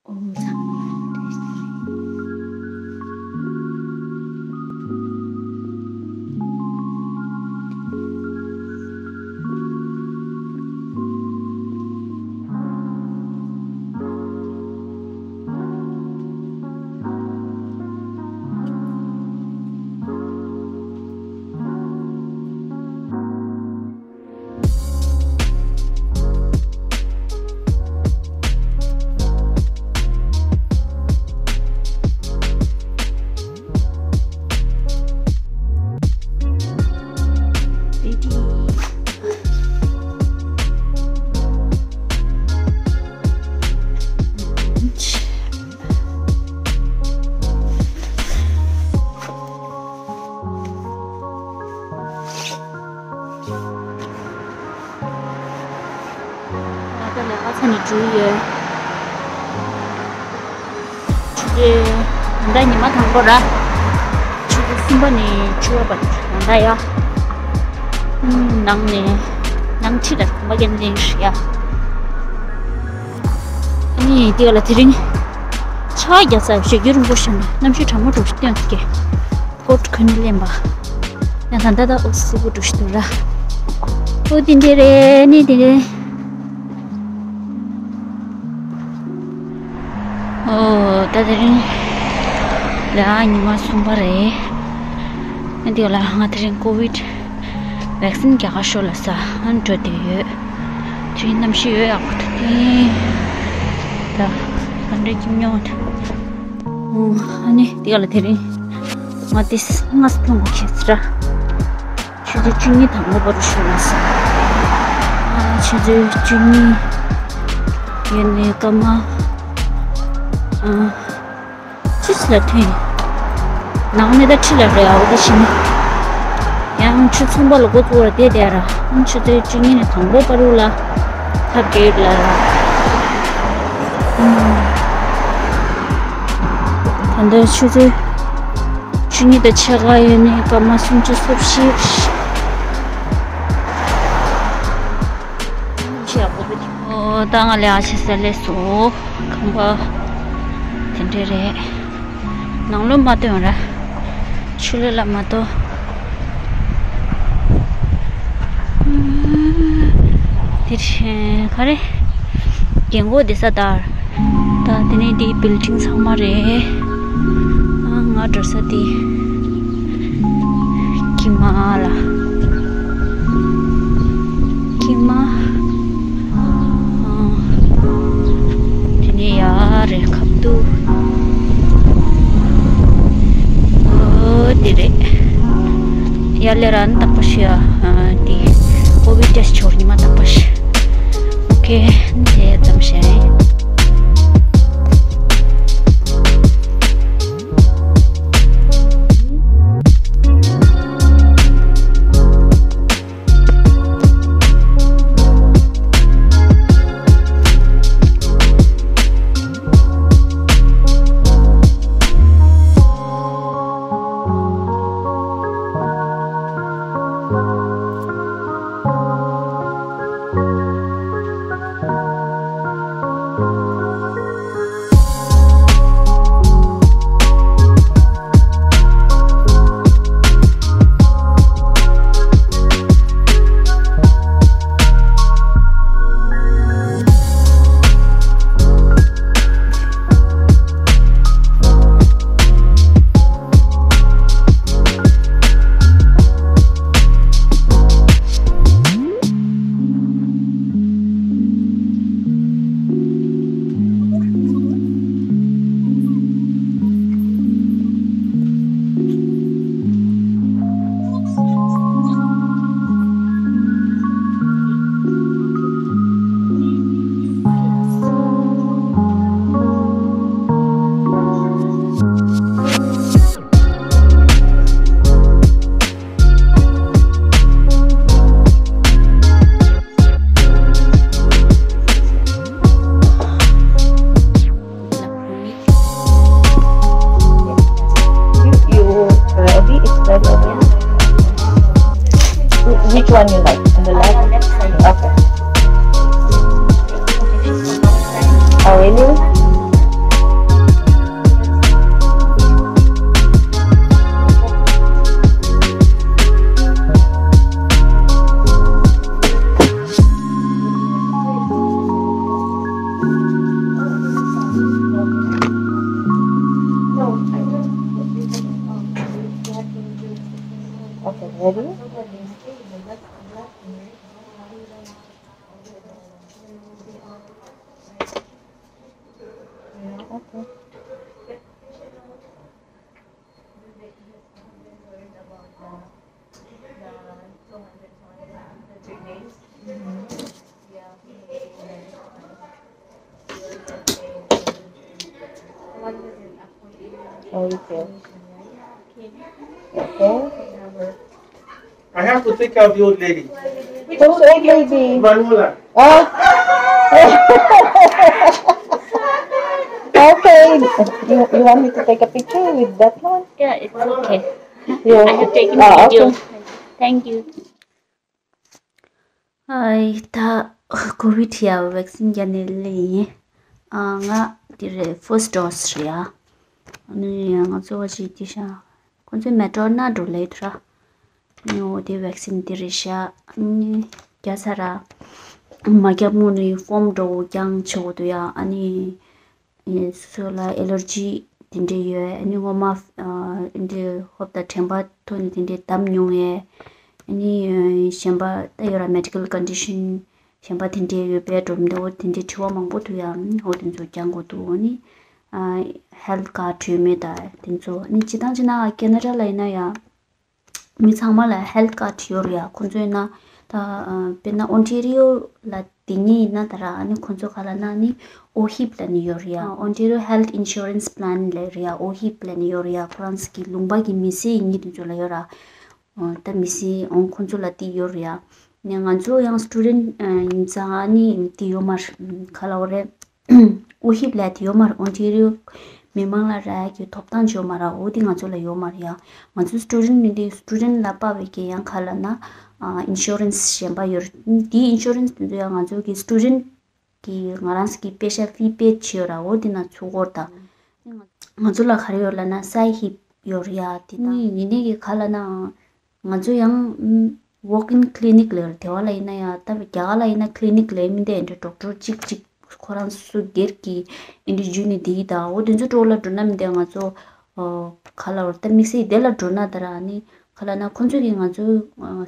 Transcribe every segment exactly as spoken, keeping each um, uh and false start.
ཨོ་ཚང་མ་བཀྲ་ཤིས་བདེ་ལེགས། ད་ལས་ཀ་ཚར་ནས་འགྲོ་ཡི་ཡོད། ཆུ་ཚོད་ད་ལྟ་ཉི་མ་དང་པོ་ར། ཆུ་ཚོད་གསུམ་པ་ནས་བཅུ་པ་བར་ད་ལྟ་ཡ། ཨུམ། ནང་ནས་ནང་ཁྲིད་ལ་དགོངས་པ་རྒྱབ་ནས་རེད་ཡ། ཨ་ནི་དེ་ག་ལ་དེ་རིང་ཆར་པ་རྒྱག་ས་ཞེ་རྒྱུན་རིང་པོ་ཞིག་ནས་གནམ་གཤིས་གྲང་མོ་འདྲ་ཞིག་སྟོན་ཐུབ་ཀྱི། ཀོཊ་གོན་ནས་ལེན་པ། ཡང་ད་ལྟ་ད་ཨོ་སི་པོ་འགྲོ་ཞིག་འདུག་ར། ཨོ་དེ་འདྲས་རེད། ནི་དེ་རེད། ཨོ་ད་དེ་རིང་ལ་ཉི་མ་གསུམ་པ་རེད། ཨ་འདི་ལ་ང་དེ་རིང་ཀོ་བིད་ཝེག་སིན་རྒྱག་ག་ཤོག་ལབ་ས་ཨ་འགྲོ་བསྡད་ཡོད། དེ་རིང་གནམ་གཤིས་ཡོད་ཡག་པོ་འདུག་སྟེ། ད་ག་འདྲ་ཁྱིམ་ཉོ་འདྲ། ཨོ་ཨ་ནི་འདི་ག་ལ་དེ་རིང་ང་དེ་སྔ་ས་ཐོན་གོ་ཁྱེད་ཚོ་ར། ཆུ་ཚོད་བཅུ་གཉིས་དང་པོ་བར་ཞུ་བ་སོང་། ཨ་ཆུ་ཚོད་བཅུ་གཉིས་ཡོད་ནས་སྐར་མ་ཨ། ཅི་ཞིག་ལ་ཐོན། ནང་ནས་ད་ཁྲི་ལ་རེད་ཨའོ་ད་ཕྱིན། ཡང་ཆུ་ཚོད་གསུམ་པ་ལ་འགོ་བཙུགས་ར་དེ་དེ་ར། ཆུ་ཚོད་བཅུ་གཉིས་ནས་དང་པོ་བར་ལ་ཐབས་བྲལ་ལ། ད་ལྟ་ཆུ་ཚོད་བཅུ་གཉིས་དང་ཕྱེད་ཀ་ཡོད་ནས་སྐར་མ་སུམ་ཅུ་སོ་བཞི། ཨོ་ད་ང་ལས་ཨ་ཆེ་ས་ལས་སོ། ཁང་པ་དེ་འདྲས་རེད། ནང་ལོགས་མ་ཐོན་ར། ཆུ་ལས་ལ་མ་ཐོན། དེ་ག་རེ། རྒན་གོག་བསྡད་ས་དར། ད་དེ་ནས་དེའི་བིལ་ཌིང་ཚང་མ་རེད། ཨ་ང་འགྲོ་ས་དེ། ཀྱི་མ་ལ། ཀྱི་མ། ཨ། དེ་ནས་ཡར་རེད་ཁབ་ཏུ། ཨོ་དེ་རེད། ཡར་ལས་ར་ནི་རྟག་པར་ཤི་ཡ། ཨ་དེ། ཨོ་བི་ཏེས་ཆོར་ཉི་མ་རྟག་པར་ཤི། ཨོ་ཁེ། དེ་ཙམ་བྱས། You ready? It's ready already. Which one you like? On the left? Okay. Oh, really? Okay, ready? Okay. Oh, okay. Okay. I have to take care of the old lady. Which old lady? Manuela. Oh. Okay. You, you want me to take a picture with that one? Yeah, it's okay. You, I have taken a ah, video. Okay. Thank you. ཨ། ད་ཀོ་བིད་ཡ་བེག་སིན་རྒྱག་ནས་སླེབས་ཡིན། ཨ། ང་འདི་རེད། ཕར་སི་ཊི་ཌོ་སི་རེད་ཡ། ཨ་ནི་ང་ཚོ་བ་ཞིག་འདི་ཤ། ཁོ་ཚོས་མེ་ཊོ་ཌར་ན་འགྲོ་ལེ་ཐུ་ར། ཨ་ནི་འོ་དེ་བེག་སིན་འདི་རེད་ཤ། ཨ་ནི་རྒྱག་ཚར་ར། མ་རྒྱག་སྔོན་ནས་ཕོམ་འདྲ་བོ་རྒྱག་བྱེད་དགོས་འདུག་ཡ། ཨ་ནི། ཨེ། སོ་སོ་ལ་ཨེ་ལར་ཇི་དེ་འདྲས་ཡོད། ཨ་ནི་སྔོན་མ། ཨ། འདི་ཧོབ་དང་དྲན་པ་ཐོག་ནས་དེ་འདྲས་བདམས་མྱོང་ངས། ཨ་ནི་གཞན་པ་ད་ཡོད་ར། མེ་ཌི་ཀལ་ཀོན་ཌི་ཤན་གཞན་པ་དེ་འདྲས་ཡོད་པའི་སྒྲོམ་འདི་འོ་དེ་འདྲས་དྲི་བ་མང་པོ་འདུག་ཡ། འོ་དེ་ཚོ་རྒྱག་དགོས་འདུག་ཨ་ནི། ཨ། ཧེལ་ཐི་ཀར་ཌི་ཡོད་མེད་ད་དེ་ཚོ། ཨ་ནི་སྤྱིར་བཏང་བྱས་ན་ཁེ་ན་ཌ་ལ་ཡིན་ན་ཡ། མི་ཚང་མ་ལ་ཧེལ་ཐི་ཀར་ཌི་ཡོད་རེད་ཡ། ཁོང་ཚོ་ཡིན་ན་ད། ཨ། དཔེར་ན་ཨོན་ཊེ་རི་ཡོ་ལ་དེ་ཉིད་ཡིན་ན་ད་ར། ཨ་ནི་ཁོང་ཚོ་ག་ལབ་ན་ནི་ཨོ་ཧིབ་ལབ་ནི་ཡོད་རེད་ཡ། Ontario Health Insurance Plan ལབ་རེད་ཡ། ཨོ་ཧིབ་ལབ་ནི་ཡོད་རེད་ཡ། ཁོ་རང་ཚོ་གི་ལུང་པ་གི་མི་སེར་ཡིན་མཁན་དེ་ཚོ་ལ་ཡོད་ར། ཨ། ད་མི་སེར་ཨང་ཁོང་ཚོ་ལ་དེ་ཡོད་རེད་ཡ། ནས་ང་ཚོ་ཡང་སི་ཊུ་ཌེན་ཊི་ཡིན་ཙང་ཨ་ནི་དེ་ཡོད་མ་རེད། ག་ལབ་དགོས་རེད། ཨོ་ཧིབ་ལབ་དེ་ཡོད་མ་རེད། ཨོན་ཊེ་རི་ཡོ་མི་མང་ལ་རག་གི་ཐོབ་ཐང་ཅིག་ཡོད་མ་རེད། འོ་དེ་ང་ཚོ་ལ་ཡོད་མ་རེད་ཡ། ང་ཚོ་སི་ཊུ་ཌེན་ཊི་ནི་དེ་སི་ཊུ་ཌེན་ཊི་ལ་དཔག་པའི་གི་ཡང་ག་ལབ་ན། ཨ། ཨིན་ཤུ་རན་སི་གཞན་པ་ཡོད་རེད། དེ་ཨིན་ཤུ་རན་སི་དེ་ཚོ་ཡང་ང་ཚོ་གི་སི་ཊུ་ཌེན་ཊི་གི་ང་རང་ཚོ་གི་པེ་ཤ་ཕི་པེ་ཌི་བྱེད་ཡོད་ར། འོ་དེ་ན་ཚུད་ཀྱི་ཡོད་རེད་ད། ང་ཚོ་ལ་ག་རེ་ཡོད་ལབ་ན་སའི་ཧིབ་ཡོད་རེད་ཡ། དེ་དང་ཡིན་ནའི་གི་ག་ལབ་ན། ང་ཚོ་ཡང་ཨམ། ཝོག་ཨིན་ཀི་ལི་ནིག་ལབ་རེད། དེ་བ་ལ་ཡིན་ན་ཡང་ད་རྒྱ་གར་ལ་ཡིན་ན་ཀི་ལི་ནིག་ལབ་མི་འདུག་འདྲ། ཌོག་ཊར་གཅིག་གཅིག་ཁོ་རང་སོ་སོ་སྒེར་གྱི་ཨིན་ཊི་ཇུ་ནི་དེ་ཡི་ད། འོ་དེ་ཚོ་འགྲོ་ལ་འགྲོ་ན་མི་འདུག་ང་ཚོ། ཨོ། ག་ལབ་དགོས་རེད། ད་དམིགས་བསལ་དེ་ལ་འགྲོ་ན་ད་ར་ནི་ག་ལབ་ན་ཁོང་ཚོ་གིས་ང་ཚོ་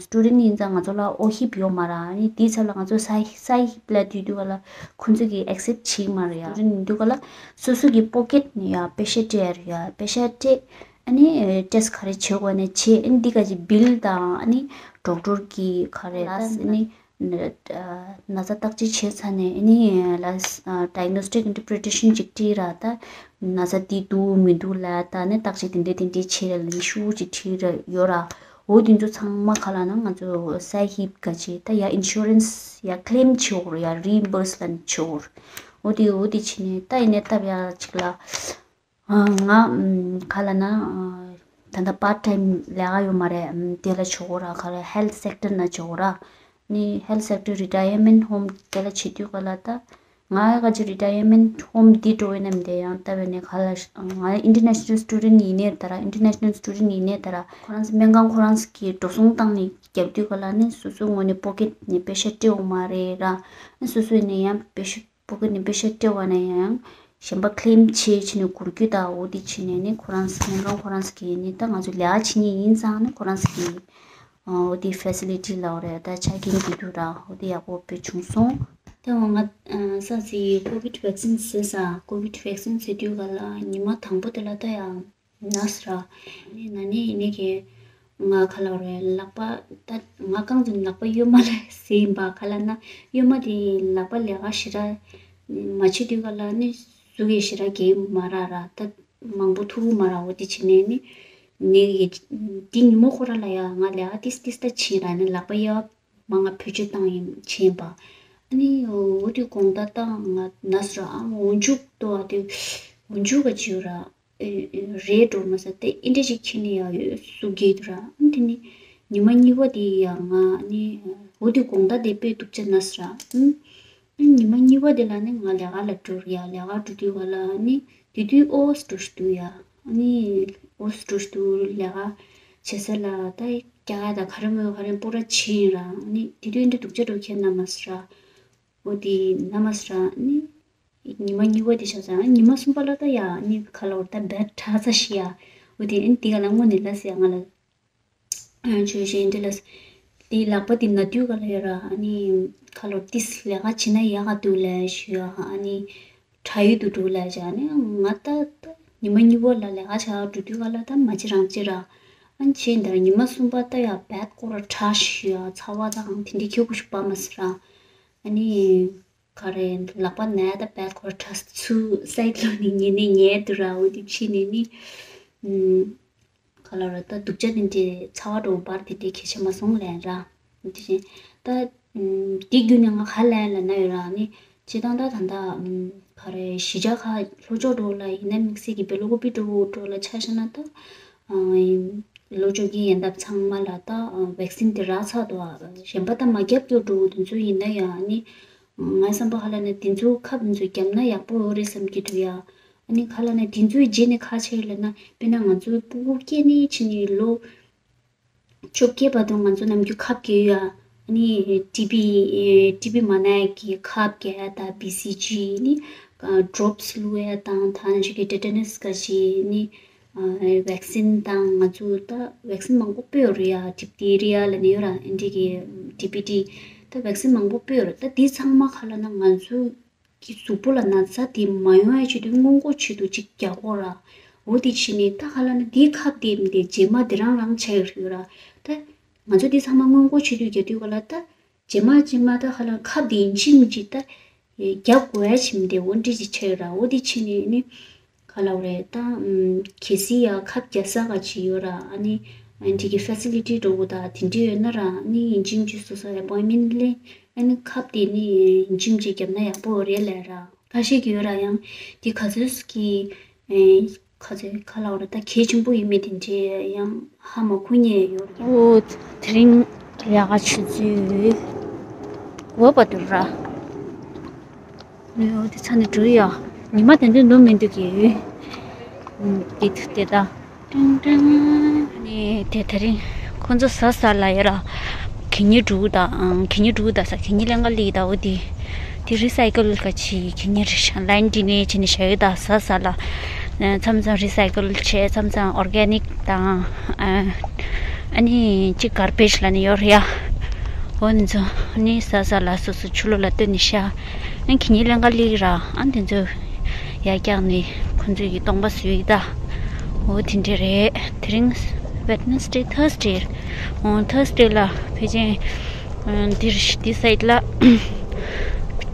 སི་ཊུ་ཌེན་ཊི་ཡིན་ཙང་ང་ཚོ་ལ་ཨོ་ཧིབ་ཡོད་མ་རེད། ཨ་ནི་དེའི་ཚབ་ལ་ང་ཚོ་སའི་སའི་ཧིབ་ལབ་དུས་དུས་ག་ལ་ཁོང་ཚོ་གིས་ཨེག་སེབ་ཊི་བྱེད་ཀྱི་མ་རེད་ཡ། སི་ཊུ་ཌེན་ཊི་ཡིན་དུས་ག་ལ་སོ་སོ་གི་པོ་ཀེ་ཊི་ནས་ཡ་པེ་ཤ་སྤྲད་ཡ་རེད་ཡ། པེ་ཤ་སྤྲད། ཨ་ནི་ཊེ་སི་ཊི་ག་རེ་བྱེད་དགོས་ནས་བྱེད། ཨ་ནི་འདི་ག་ཅིག་བིལ་དང་ཨ་ནི་ཌོག་ཊར་གི་ག་རེ་ལ་ཨ་ནི་ན་ཚ་བརྟག་དཔྱད་བྱས་ཚར་ནས་ཨ་ནི་ལ་ཌའི་གྷ་ནོ་སི་ཊིག་ཨིན་ཊར་པི་རི་ཊེ་ཤན་ཅིག་བྲིས་ར། ད་ན་ཚ་འདི་འདུག་མི་འདུག་ལ་ད་ནི་བརྟག་དཔྱད་དེ་འདྲས་དེ་འདྲས་བྱེད་ར་ལས་ཤུགས་ཅིག་བྲིས་ར་ཡོད་ར། འོ་དེ་ཚོ་ཚང་མ་ག་ལབ་ན་ང་ཚོ་སའི་ཧིབ་ག་ཅིག་ད་ཡ་ཨིན་ཤུ་རན་སི་ཡ་ཀི་ལེམ་བྱེད་དགོས་ར། ཡ་རི་ཨིམ་བར་སི་ལབ་ནས་བྱེད་དགོས་ར། འོ་དེ་འོ་དེ་བྱས་ནས་ད་ཡིན་ནའི་སྟབས་ཡག་ཅིག་ལ། ཨ། ང་ཨམ། ག་ལབ་ན། ཨ། ད་ལྟ་པར་ཊའིམ་ལས་ཀ་ཡོད་མ་རེད། ཨམ། དེ་ལ་བྱེད་དགོས་ར། ག་ལབ་ཧེལ་ཐི་སེག་ཊར་ན་བྱེད་དགོས་ར། ནི་ཧེལ་ཐི་སེག་ཊར་རི་ཊ་ཡར་མེན་ཊི་ཧོམ་དེ་ལ་བྱེད་དུས་ག་ལབ་ད། ང་ག་ཅིག་རི་ཊ་ཡར་མེན་ཊི་ཧོམ་འདི་འགྲོ་ཡིན་ནམ་དེ་ཡང་ལྟ་བས་ནས་ག་ལབ་ང་ཨིན་ཊར་ནེ་ཤ་ནལ་སི་ཊུ་ཌེན་ཊི་ཡིན་ནའི་ད་ར། ཨིན་ཊར་ནེ་ཤ་ནལ་སི་ཊུ་ཌེན་ཊི་ཡིན་ནའི་ད་ར། ཁོ་རང་ཚོ་སྨན་ཁང་ཁོ་རང་ཚོ་གིས་འགྲོ་སོང་བཏང་ནས་རྒྱབ་དུས་ག་ལབ་ནི་སོ་སོའི་ངོས་ནས་པོ་ཀེ་ཊི་ནས་པེ་ཤ་སྤྲད་འོང་མ་རེད་ར། སོ་སོ་ནས་ཡང་པེ་ཤ་པོ་ཀེ་ཊི་ནས་པེ་ཤ་སྤྲད་པ་ན་ཡང་གཞན་པ་ཀི་ལེམ་བྱེད་བྱས་ནས་འགུལ་སྐྱོད་དང་འོ་དེ་བྱས་ནས་ནི་ཁོ་རང་སྨན་ཁང་ཁོ་རང་གིས་ནི་ད་ང་ཚོ་ལས་ཀ་བྱེད་མཁན་ཡིན་ཙང་ནི་ཁོ་རང་གིས་འོ་དེ་ཕེ་སི་ལི་ཊི་ལབ་དགོས་རེད། ད་ཆ་རྐྱེན་དེ་འདུག་ར། འོ་དེ་ཡག་པོ་དཔེ་བྱུང་སོང་། ད་འོ་ང་ས་ཚིགས་ཀོ་བིད་ཝེག་སིན་ཟེར་ས། ཀོ་བིད་ཝེག་སིན་ཟེར་དུས་ག་ལབ་ཉི་མ་དང་པོ་དེ་ལ་ད་ཡང་ན་ཟེར་ར། ནི་ན་ནི་ཡིན་ནི་གི་ང་ག་ལབ་དགོས་རེད། ལག་པ་ད་ང་རྐང་ཚོ་ལག་པ་གཡོན་མ་ལ་ཟེར་ཡིན་པ། ག་ལབ་ན་གཡོན་མ་དེ་ལག་པ་ལས་ཀ་ཞེ་དྲག་མ་བྱེད་དུས་ག་ལབ་ནི་གཟུགས་ཀྱི་ཞེ་དྲག་རྒྱས་མ་རག་ར། ད་མང་པོ་ཐུག་མ་རག་འོ་དེ་བྱས་ནས་ནི་ནི་གི་འདི་ཉིན་མོ་ཁོ་ར་ལ་ཡ་ང་ལས་ཀ་ཏིས་ཏིས་ད་བྱེད་ར། ནི་ལག་པ་གཡས་མ་ང་བེད་སྤྱོད་བཏང་ཡིན་བྱེད་པ། ཨ་ནི་འོ་དེ་དགོང་དག་ད་ང་ན་ཟེར་ར། ཨ་འོ་མཇུག་ཏོ་ཨ་དེ་འོ་མཇུག་ག་བྱེད་ར། རེད་འགྲོ་མ་ཟད་དེ་ཨིན་དྲི་ཞིག་ཁྱེར་ནས་ཡ་ཡོད་སུ་གེ་དུ་ར། ཨ་དེ་ནི་ཉི་མ་གཉིས་པ་དེ་ཡ་ང་ནི་འོ་དེ་དགོང་དག་དེ་དཔེ་སྡུག་ཅག་ན་ཟེར་ར། ཨ་ཉི་མ་གཉིས་པ་དེ་ལ་ནི་ང་ལས་ཀ་ལ་འགྲོ་ར་ཡ། ལས་ཀ་འགྲོ་དུས་ག་ལ་ནི་དེ་དུས་ཨོ་སི་འགྲོ་ཞིག་འདུག་ཡ། ཨ་ནི་ཨོ་སི་འགྲོ་ཞིག་འདུག་ལས་ཀ་བྱེད་ས་ལ་ད་རྒྱ་གར་དང་ག་རེ་མོ་ག་རེ་སྤོ་ར་ཕྱིན་ར། ཨ་ནི་དེ་དུས་ཨིན་དྲི་སྡུག་ཅག་འགྲོ་ཁྱེར་ན་མ་ཟེར་ར། འོ་དེ་ན་མ་ཟེར་ར། ཨ་ནི། ཉི་མ་གཉིས་པ་དེ་ཆགས་ཚར། ཉི་མ་གསུམ་པ་ལ་ད་ཡ་ཨ་ནི་ག་ལབ་ར་ད་བེད་དྲག་ཚར་ཤག་ཡ། འོ་དེ་ཨ་ནི་དེ་ག་ལ་དངོས་གནས་ལ་ཟེར་ཡ་ང་ལ། ཨ་ཆོས་གཞན་དེ་ལ་དེའི་ལག་པ་དེ་ན་དུས་ག་ལ་ཡོད་ར། ཨ་ནི་ག་ལབ་ར་ཏིས་ལས་ཀ་བྱེད་ན་ཡག་ག་འདུག་ལབ་ཞུ་ཡ། ཨ་ནི་དྲག་ཡུལ་དུ་འགྲོ་ལབ་བྱས། ཨ་ནི་ང་ད་ད་ཉི་མ་གཉིས་པ་ལ་ལས་ཀ་བྱ་འགྲོ་དུས་ག་ལ་ད་མ་བྱེད་རང་བྱེད་ར། ཨ་ནི་བྱས་འདིར་ཉི་མ་གསུམ་པ་ད་ཡ་བེད་སྐོར་ར་དྲག་ཞུ་ཡ། ཚ་བ་དང་དེ་འདྲའི་ཁྱེའུ་ཤུགས་པ་མ་ཟེར་ར། ཨ་ནི་ག་རེ་ལག་པ་ན་ཡ་ད་བེད་སྐོར་ར་དྲག་ཚུར་སའི་ཌི་ལོག་ནས་ཉལ་ནས་ཉལ་འདུག་ར། འོ་དེ་བྱས་ནས་ནི་ཨུམ། ག་ལབ་ར་ད་སྡུག་ཅག་དེ་འདྲའི་ཚ་བ་འདྲ་བོ་འབར་དེ་འདྲའི་གལ་ཆེ་མ་སོང་ལབ་ར། དེ་བཞིན་ད་ཨུམ་དེ་བརྒྱུད་ནས་ང་ག་ལབ་ལབ་ན་ཡོད་ར། ཨ་ནི་སྤྱིར་བཏང་ད་ད་ལྟ་ཨུམ་ག་རེ་གཞིས་ཆགས་ཁག་ལྷོ་ཕྱོགས་འདྲ་བོ་ལ་ཡིན་ན་དམིགས་བསལ་གྱི་བེ་ལོ་ཀོ་པི་འདྲ་བོ་འདྲ་བོ་ལ་ཆ་བཞག་ན་ད་ཨ་ལོ་བཅོ་བརྒྱད་ཡན་འདབ་ཚང་མ་ལ་ད་ཨ་བེག་སིན་དེ་རག་ཚར་འདུག་ཨ། གཞན་པ་ད་མ་བརྒྱབ་ཀྱོག་འདྲ་བོ་དེ་ཚོ་ཡིན་ན་ཡང་ཨ་ནི་ངའི་བསམ་པ་ག་ལབ་ན་དེ་ཚོ་ཁབ་དེ་ཚོ་བརྒྱབ་ན་ཡག་པོ་ཡོད་རེད་བསམ་གྱི་འདུག་ཡ། ཨ་ནི་ག་ལབ་ན་དེ་ཚོའི་རྗེས་ནས་ག་བྱས་ཡོད་ལབ་ན། དཔེར་ན་ང་ཚོའི་སྤུ་གུ་སྐྱེས་ནས་ཕྱིན་ནས་ལོ་བཅོ་བརྒྱད་བར་དུ་ང་ཚོ་ནམ་རྒྱུན་ཁབ་བརྒྱབ་ཡོད་ཨ། ཨ་ནི་ཊི་བི་ཊི་བི་མ་ན་ཡ་གི་ཁབ་བརྒྱབ་ཡ་དང་བི་སི་ཇི་ནི་ཌོབ་སི་བླུགས་ཡ་དང་ད་ནང་བཞིན་གྱི་ཊེ་ཊ་ནས་ག་ཅིག་ནི་བེག་སིན་དང་ང་ཚོ་ད་བེག་སིན་མང་པོ་སྤོས་ཡོད་རེད་ཡ། ཌིབ་ཐི་རི་ཡ་ལབ་ནས་ཡོད་ར། ཨ་འདི་གི་ཌི་པི་ཊི་ད་བེག་སིན་མང་པོ་སྤོས་ཡོད་རེད། ད་འདི་ཚང་མ་ག་ལབ་ན་ང་ཚོ་གི་གཟུགས་པོ་ལ་ན་ཚ་དེ་མ་ཡོང་ཡ་ཆེད་དུ་སྔོན་འགོག་ཆེད་དུ་ཅིག་རྒྱག་དགོས་ར། འོ་དེ་བྱས་ནས་ད་ག་ལབ་ན་དེའི་ཁབ་དེ་མི་དེ་རྗེས་མ་དེ་རང་རང་ཆགས་ཡོད་ར། ད་ང་ཚོ་དེ་ཚང་མ་སྔོན་འགོག་ཆེད་དུ་རྒྱག་དུས་ག་ལ་ད་རྗེས་མ་རྗེས་མ་ད་ག་ལབ་ཁབ་དེ་ཡིན་གཅིག་མིན་གཅིག་ད་རྒྱག་དགོས་ཡ་ཆེད་མི་དེ་འོ་འདྲ་ཅིག་ཆགས་ཡོད་ར། འོ་དེ་བྱས་ནས་ནི་ག་ལབ་རེད་ད། ཨམ། གལ་སྲིད་ཡ་ཁབ་རྒྱག་ས་ག་ཅིག་ཡོད་ར། ཨ་ནི་ཨ་འདི་གི་ཕེ་སི་ལི་ཊི་འདྲ་བོ་དང་དེ་འདྲ་ཡོད་ན་ར། ཨ་ནི་ཡིན་གཅིག་མིན་གཅིག་སོ་སོ་ཨེ་པོའིན་མེན་ཊི་ལེན། ཨ་ནི་ཁབ་དེ་ནི་ཡིན་གཅིག་མིན་གཅིག་བརྒྱབ་ན་ཡག་པོ་རེད་ལབ་ར། ཁ་ཤས་ཀྱིས་ཡོད་ར། ཡང་དེ་ག་ཚོད་ཀྱི་ཨེ་ག་ཚོད་ག་ལབ་ར་ད་གལ་ཆེན་པོ་ཡིན་མིན་དེ་འདྲ་ཡང་ཧ་མ་གོ་མཁན་ཡོད་རེད། འོ། དེ་རིང་ལས་ཀ་བྱེད་ཚུལ་འོ་པ་འདུག་ར། ཨོ་དེ་ཚ་ནས་འགྲོ་ཡ། ཉི་མ་དེ་འདྲ་འདུག་མི་འདུག་གི། འདི་དེ་ད། ཀྲང་ཀྲང་། ནི་དེ་དེ་རིང་ཁོ་ཚོ་ཟ་ཟ་ལ་ཡ་ར། གད་སྙིགས་འདུག་ད། གད་སྙིགས་འདུག་ད་ཟ། གད་སྙིགས་ལེན་ག་ལི་ད། འོ་དེ། དེ་རི་སའི་ཀལ་ག་ཅིག་གད་སྙིགས་རེད་ཤག་ལའིན་འདི་ནས་བྱས་ནས་བཞག་ཡོད་ད། ཟ་ཟ་ལ། མཚམས་མཚམས་རི་སའི་ཀལ་བྱས། མཚམས་མཚམས་ཨོར་གེ་ནིག་དང་། ཨ་ནི་གཅིག་གར་བེཇ་ལབ་ནས་ཡོད་རེད་ཡ། འོ་འདི་ཚོ་ནི་ཟ་ཟ་ལ་སོ་སོ་ཆུ་ལོག་ལ་སྟོན་ནས་བཞག་ཨ་ནི་གད་སྙིགས་ལེན་ག་ལི་ར། ཨ་འདི་ཚོ་ཡར་བཀྱགས་ནས་ཁོ་ཚོས་ཀྱི་སྟོང་པ་བཟོས་ཡོད་ད། འོ་དེ་འདྲ་རེད། དེ་རིང་ཝེད་ནེ་སི་ཌེ། ཐར་སི་ཌེ། འོ་ཐར་སི་ཌེ་ལ་ཕལ་ཆེར་འདིར་འདི་སའིཌ་ལ་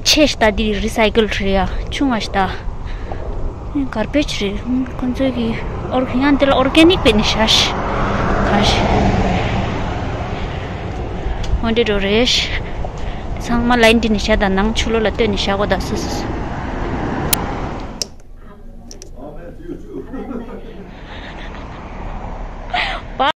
ཆེ་ཤ་ད་འདི་རི་སའི་ཀལ་རེད་ཡ། ཆུང་བ་ཤ་ད། གར་བེཇ་རེད། ཁོ་ཚོས་ཀྱི་ཨོར་ཡང་འདི་ལ་ཨོར་གེ་ནིག་བྱས་ནས་བཞག་ཤག་ག་ཤ། འོ་འདྲ་འགྲོ་རེད། ཚང་མ་ལའིན་འདི་ནས་བཞག་ད། ནང་ཆུ་ལོག་ལ་སྟོན་ནས་བཞག་གོ་ད། སོ་སོ་སོ།